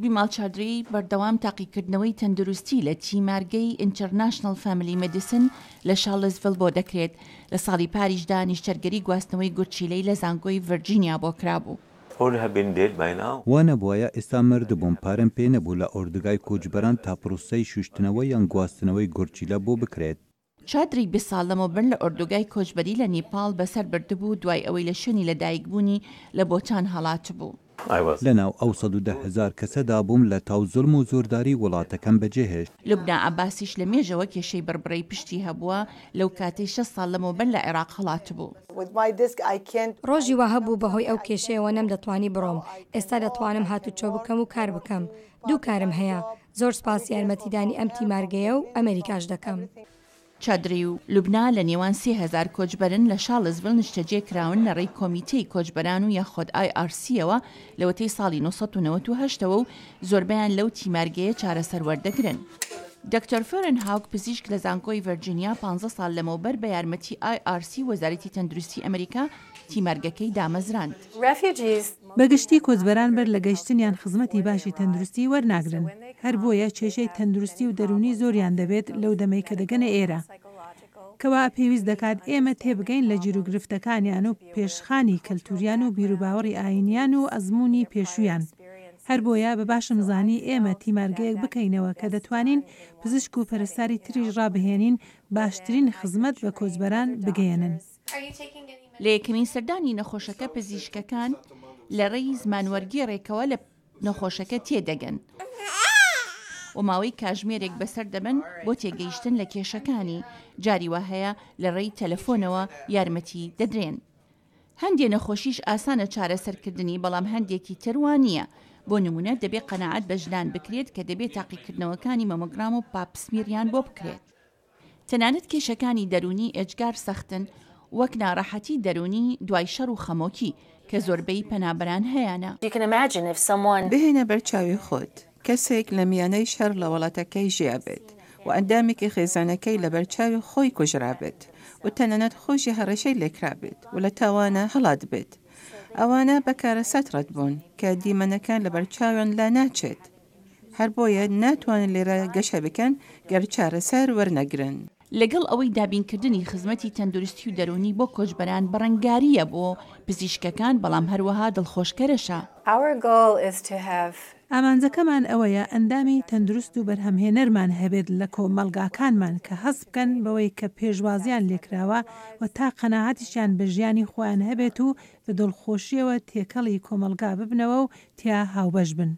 بیمال چادری بەردەوام تاقیکردنەوەی تەندروستی لە تیمارگەی ئینتەرناشناڵ فامیلی مێدیسن لە شارلزڤیل بۆ دەکرێت، لە ساڵی پاریشدا نیشتەرگەری گواستنەوەی گورچیلەی لە زانکۆی ڤێرجینیا بۆ کرابوو. وا نەبوایە ئێستا مردبووم، پارەم پێ نەبوو لە ئۆردوگای کۆچبەران تا پرۆسەی شوشتنەوە یان گواستنەوەی گورچیلە بۆ بکرێت. چادری 20 ساڵ لەمەوبەر لە ئۆردوگای کۆچبەری لە نیپاڵ بەسەر بردبوو دوای ئەوەی لە شوێنی لەدایکبوونی لە بۆتان هەڵاتبوو. لەناو ئەو 110,000 کەسەدا بووم لە تاو زوڵم و زۆرداری وڵاتەکەم بەجێهێشت. لوبنا عەباسیش لە مێژەوە کێشەی بڕبڕەی پشتی هەبووە لەو کاتەی شەش ساڵ لەمەوبەر لە عێراق هەڵاتبوو. ڕۆژی وا هەبوو بەهۆی ئەو کێشەیەوە نەمدەتوانی بڕۆم، ئێستا دەتوانم هاتوچۆ بکەم و کار بکەم، دوو کارم هەیە، زۆر سوپاسی یارمەتیدانی ئەم تیمارگەیە و ئەمەریکاش دەکەم. چادری و لوبنا لە نێوان 3000 کۆچبەرن لە شارلزڤیل نیشتەجێ کراون لە ڕێی کۆمیتەی کۆچبەران و یاخۆد ئای ئاڕ سیەوە لەوەتەی ساڵی 998 ەوە و زۆربەیان لەو تیمارگەیە چارەسەر وەردەگرن. دکتۆر فێرن هاوک پزیشک لە زانکۆی ڤێرجینیا پانزە ساڵ لەمەوبەر بە یارمەتی ئای ئاڕ سی و وەزارەتی تەندروستی ئەمریکا تیمارگەکەی دامەزراند. بە گشتی کۆچبەران بەر لە گەیشتنیان خزمەتی باشی تەندروستی وەرناگرن، هەر بۆیە کێشەی تەندروستی و دەروونی زۆریان دەبێت لەو دەمەی کە دەگەنە ئێرە. کەوا پێویست دەکات ئێمە تێبگەین لە گیروگرفتەکانیان و پێشخانی کەلتوریان و بیروباوەڕی ئایینیان و ئەزموونی پێشوویان. هەر بۆیە بە باشم زانی ئێمە تیمارگەیەک بکەینەوە کە دەتوانین پزیشک و پەرستاری تریش ڕابهێنین باشترین خزمەت بە کۆچبەران بگەیەنن. لە یەکەمین سەردانی نەخۆشەکە پزیشکەکان لە ڕێی زمانوەرگێڕێکەوە لە نەخۆشەکە تێدەگەن و ماوەی کاژمێرێک بەسەر دەبەن بۆ تێگەیشتن لە کێشەکانی، جاری وا هەیە لە ڕێی تەلەفۆنەوە یارمەتی دەدرێن. هەندێ نەخۆشیش ئاسانە چارەسەرکردنی بەڵام هەندێکی تر وا نییە، بۆ نموونە دەبێ قەناعەت بە ژنان بکرێت کە دەبێ تاقیکردنەوەکانی مەمۆگرام و پاپسمیریان بۆ بکرێت. تەنانەت کێشەکانی دەروونی ئێجگار سەختن، وەک ناڕەحەتی دەروونی دوای شەڕ و خەمۆکی، کە زۆربەی پەنابەران هەیانە. بهێنە بەر چاوی خۆت کەسێک لە میانەی شەڕ لە وڵاتەکەی ژیابێت و ئەندامێکی خێزانەکەی لەبەر چاوی خۆی کوژرابێت و تەنانەت خۆشی هەڕەشەی لێکرابێت و لە تاوانە هەڵاتبێت. ئەوانە بە کارەسات ڕەت بوون کە دیمەنەکان لەبەر چاویان لاناچێت. هەر بۆیە ناتوانن لێرە گەشە بکەن گەر چارەسەر وەرنەگرن. لەگەڵ ئەوەی دابینکردنی خزمەتی تەندروستی و دەروونی بۆ کۆچبەران بەڕەنگارییە بۆ پزیشکەکان، بەڵام هەروەها دڵخۆشکەرەشە. ئامانجەکەمان ئەوەیە ئەندامی تەندروست و بەرهەمهێنەرمان هەبێت لە کۆمەڵگاکانمان کە هەست بکەن بەوەی کە پێشوازیان لێکراوە و تا قەناعەتیشیان بە ژیانی خۆیان هەبێت و بە دڵخۆشیەوە تێکەڵی کۆمەڵگا ببنەوە و تیا هاوبەش بن.